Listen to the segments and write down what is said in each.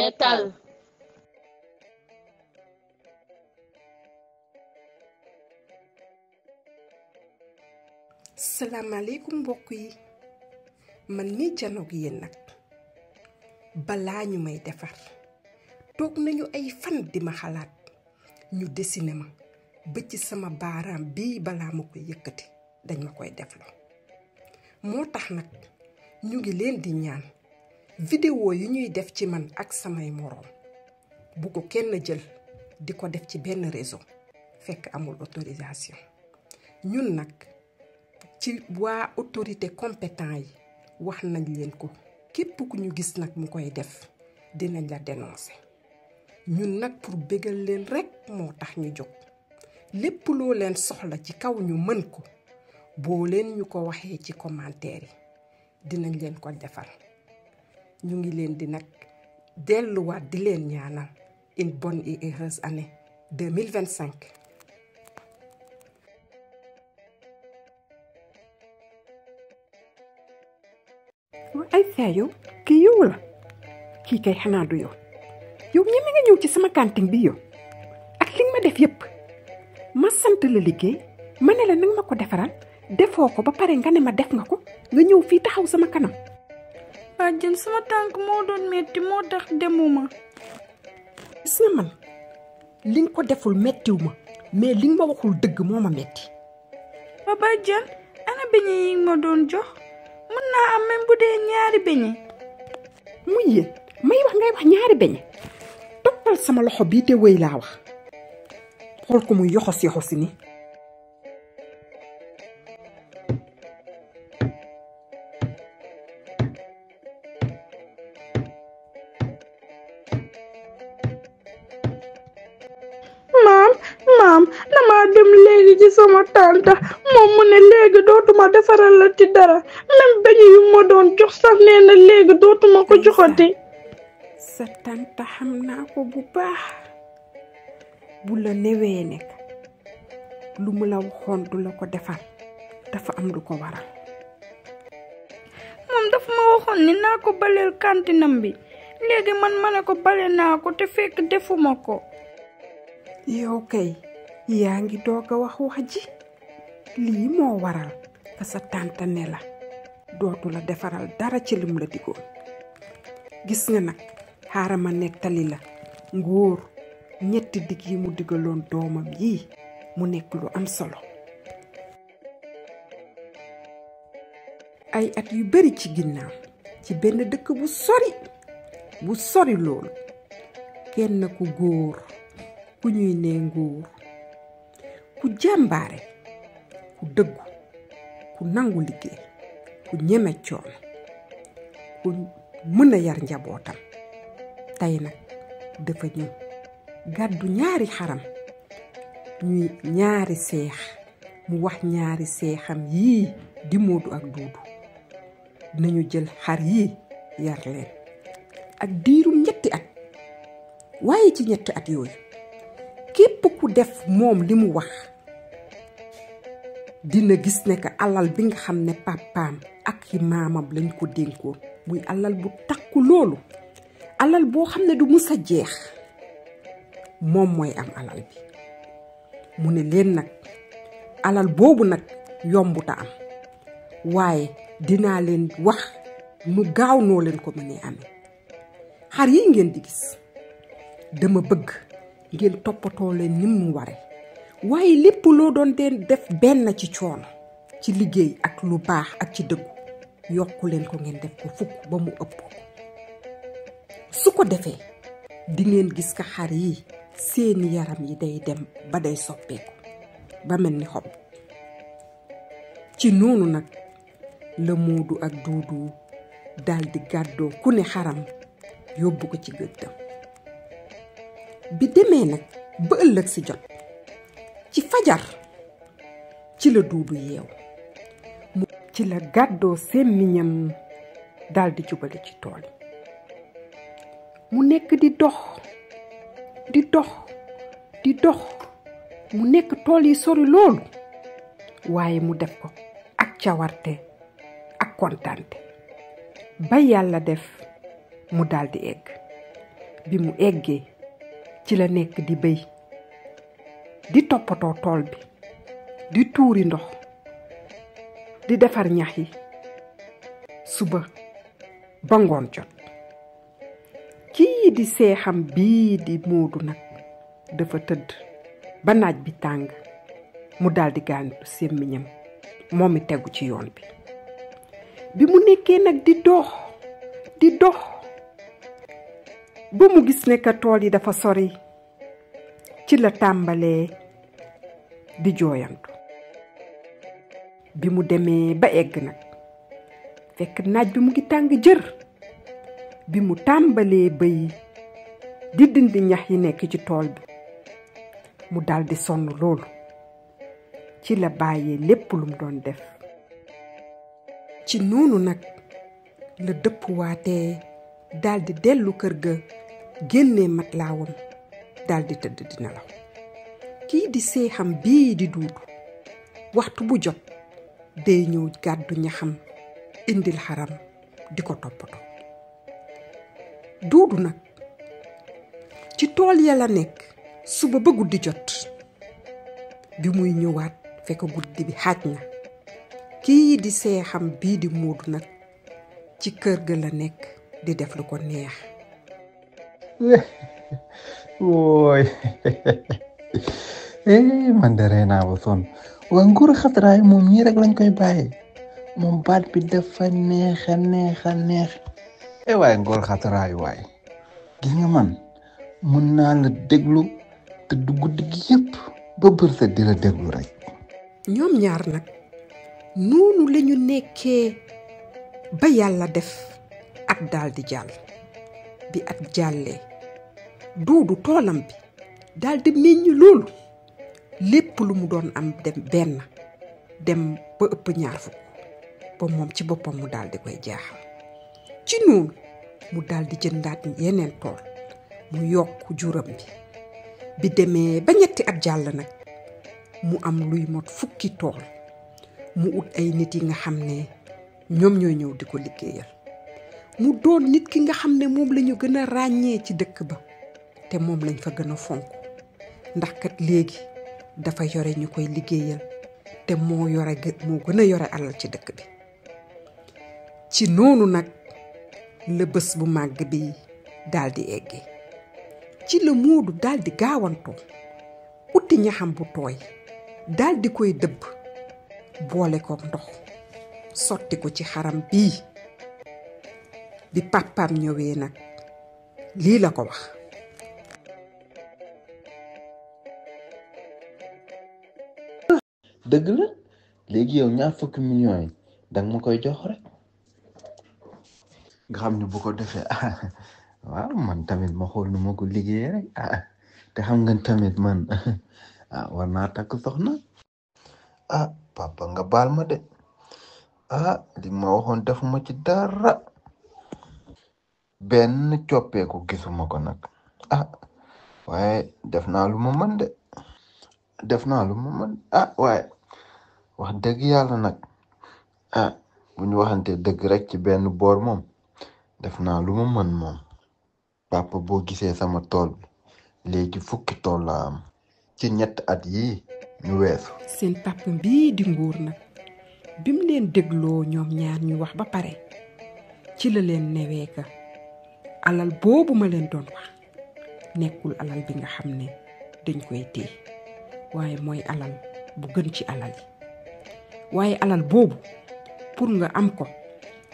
seetal. salaamaaleykum mbokk yi man mi janoog yéen nag balaa ñu may defar toog nañu ay fan di ma xalaat ñu dessiné ma ba ci sama baaraam bii balaa ma koy yëkkati dañ ma koy defloo moo tax nag ñu ngi leen di ñaan vidéo yi ñuy def ci man ak samay moroom bu ko kenn jël di ko def ci benn réseau fekk amul autorisation ñun nag ci waa autorité compétent yi wax nañ leen ko képp ku ñu gis nag mu koy def dinañ la dénoncer ñun nag pour bégal leen rekk moo tax ñu jóg lépp loo leen soxla ci kaw ñu mën ko boo leen ñu ko waxee ci commentaire yi dinañ leen ko defal ñu ngi leen di nag delluwaat di leen ñaanal une bonne et heureuse année 2025. ay saa yow kii yow la kii kay xanaa du yow ñeme nga ñëw ci sama cantine bi yow ak li nga ma def yépp ma sant la liggéey ma ne la nag ma ko defaral defoo ko ba pare nga ne ma def nga ko nga ñëw fii taxaw sama kanam. bàjjen sama tànk moo doon metti moo tax demuma. gis nga man li nga ko deful mettiw ma mais li nga ma waxul dëgg moo ma metti. ba bàjjen ana beñe yi nga ma doon jox mën naa am même bu dee ñaari beñe. muy yéen may wax ngay wax ñaari beñe toppal sama loxo bii te wéy laa wax xool ko muy yoxosi ni maam damaa dem léegi ci sama tante moom mu ne léegi dootuma defaral la ci dara même beñe yu ma doon jox sax nee na léegi dootuma ko joxati. sa tante xam naa ko bu baax bu la newee nekk lu mu la waxoon du la ko defal dafa am lu ko waral. moom dafa ma waxoon ni naa ko baleel kantinam bi léegi man ma ne ko bale naa ko te fekk defuma ko. yow kay yaa ngi doog a wax ji lii moo waral ka sa tante ne la dootu la defaral dara ci lim la digoon. gis nga nag xaaral ma nettali la ngóor ñetti dig yi mu digaloon doomam yii mu nekk lu am solo. ay at yu bari ci ginnaaw ci benn dëkk bu sori loolu kenn ku góor ku ñuy nee ngóor ku jàmbaare ku dëggu ku nangu liggéey ku ñeme coono ku mën a yar njabootam tey nag dafa ñëw gàddu ñaari xaram ñuy ñaari seex mu wax ñaari seexam yii di Moodu ak Duudu nañu jël xar yii yar leen ak diirum ñetti at waaye ci ñetti at yooyu képp ku def moom li mu wax dina gis ne que alal bi nga xam ne papaam ak yi maamam lañ ko dénkoon muy alal bu takku loolu alal boo xam ne du mus a jeex moom mooy am alal bi mu ne leen nag alal boobu nag yombuta am waaye dinaa leen wax nu gaaw noo leen ko mënee amee xar yi ngeen di gis dama bëgg ngeen toppatoo leen ni mu ware waaye lépp loo doon def benn ci coono ci liggéey ak lu baax ak ci dëggu yokku leen ko ngeen def ko fukk ba mu ëpp ko su ko defee di ngeen gis ka xar yi seeni yaram yi day dem ba day soppeeku ba mel ni xob ci noonu nag la Moodu ak Duudu daldi gàddoo ku ne xaram yóbbu ko ci gëddam bi demee nag ba ëllëg si jot ci fajar ci la Duudu yeew ci la gàddoo semmiñam daldi jubale ci tool yi mu nekk di dox mu nekk tool yi sori loolu waaye mu def ko ak cawarte ak kontaante ba yàlla def mu daldi egg bi mu eggee ci la nekk di béy di toppatoo tool bi di tuuri ndox di defar ñax yi suba ba ngoon jot kii di seexam bii di Moodu nag dafa tëdd ba naaj bi tàng mu daldi gàntu sémmiñam moom mi tegu ci yoon bi mu nekkee nag di dox ba mu gis ne ka tool yi dafa sori ci la tàmbalee di jooyantu bi mu demee ba egg nag fekk naaj bi mu ngi tàng jër bi mu tàmbalee béy di dindi ñax yi nekk ci tool bi mu daldi sonn loolu ci la bàyyee lépp lu mu doon def ci noonu nag la dëppwaatee daldi dellu kër ga génnee matlaawam daldi tëdd di nelaw kii di seexam bii di Duudu waxtu bu jot day ñëw gàddu ñaxam indil xaram di ko toppatoo Duudu nag ci tool ya la nekk suba ba guddi jot bi muy ñëwaat fekk guddi bi xaaj na kii di seexam bii di Moodu nag ci kër ga la nekk di def lu ko neex wooy man de rey naa ba sonn waa nguur xatraay moom ñii rek lañ koy bàyyi moom baat bi dafa neex waaye nguur xatraay waay gis nga man mën naa la déglu te du guddi gi yëpp ba bërsa di la déglu rek ñoom ñaar nag noonu lañu nekkee ba yàlla def at daldi jàll bi at jàllee Duudu toolam bi daldi meññ loolu lépp lu mu doon am dem ba ëpp 20 ba moom ci boppam mu daldi koy jaaxal ci noonu mu daldi jëndaat yeneen tool mu yokk juram bi demee ba 3 at jàll nag mu am luy mot 10 tool mu ut ay nit yi nga xam ne ñoom ñooy ñëw di ko liggéeyal mu doon nit ki nga xam ne moom lañu gën a ràññee ci dëkk ba te moom lañ fa gën a fonk ndax kat léegi dafa yore ñu koy liggéeyal te moo gën a yore alal ci dëkk bi ci noonu nag la bés bu màgg bi daldi eggee ci la Moodu daldi gaawantoo uti ñaxam bu tooy daldi koy dëbb boole ko ndox sotti ko ci xaram bii bi pàppaam ñëwee nag lii la ko wax dëgg la léegi yow 20 millions yi danga ma koy jox rek nga xam ne bu ko defee waaw man tamit ma xool nu ma ko liggéeyee rek te xam nga tamit man war naa takk soxna papa nga baal ma de li ma waxoon defuma ci dara benn coppeeku gisuma ko nag waaye def naa lu ma mën waaye wax dëgg yàlla nag bu ñu waxante dëgg rek ci benn boor moom def naa lu ma mën moom papa boo gisee sama tool bi léegi 10 tool la am ci 3 at yii ñu weesu seen papa bii di Nguur nag bi mu leen dégloo ñoom ñaar ñu wax ba pare ci la leen newee ka alal boobu ma leen doon wax nekkul alal bi nga xam ne dañ koy téye waaye mooy alal bu gën ci alal yi waaye alal boobu pour nga am ko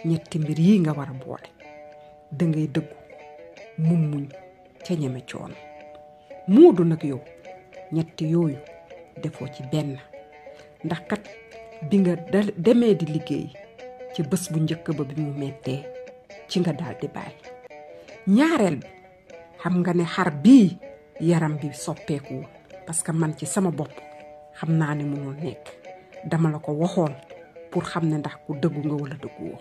3 mbir yi nga war a boole dangay dëggu muñ ca ñeme coono Moodu nag yow 3 yooyu defoo ci benn ndax kat bi nga demee di liggéey ci bés bu njëkk ba bi mu mettee ci nga daal di bàyyi ñaareel bi xam nga ne xar bii yaram bi soppeeku parce que man ci sama bopp xam naa ne mënul nekk dama la ko waxoon pour xam ne ndax ku dëggu nga wala dëgguwoo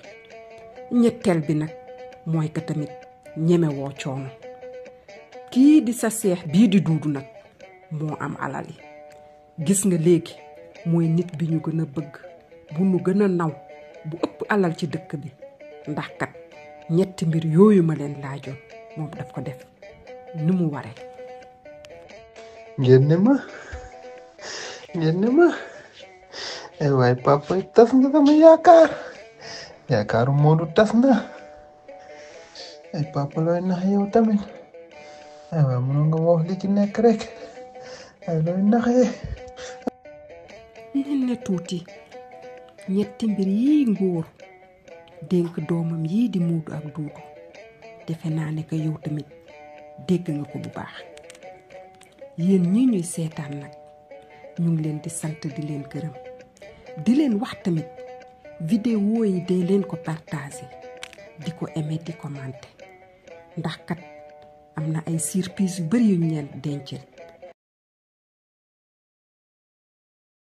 ñetteel bi nag mooy que tamit ñemewoo coono kii di sa seex bii di Duudu nag moo am alal yi gis nga léegi mooy nit bi ñu gën a bëgg bu ñu gën a naw bu ëpp alal ci dëkk bi ndax kat 3 mbir yooyu ma leen laajoon moom daf ko def ni mu waree. ngeen ne ma ay waay papa tas nga sama yaakaaru Modou tas na ay papa looy nax yow tamit ay waay mënoon nga wax li ci nekk rek ay looy naxee. nen na tuuti ñetti mbir yi nguur dénk doomam yii di Moodu ak Duudu defe naa ne ko yow tamit dégg nga ko bu baax. yéen ñi ñuy seetaan nag ñu ngi leen di sant di leen gërëm di leen wax tamit vidéo yi dee leen ko partager di ko aimer di commenter ndax kat am na ay surprise yu bari yu ñu leen denc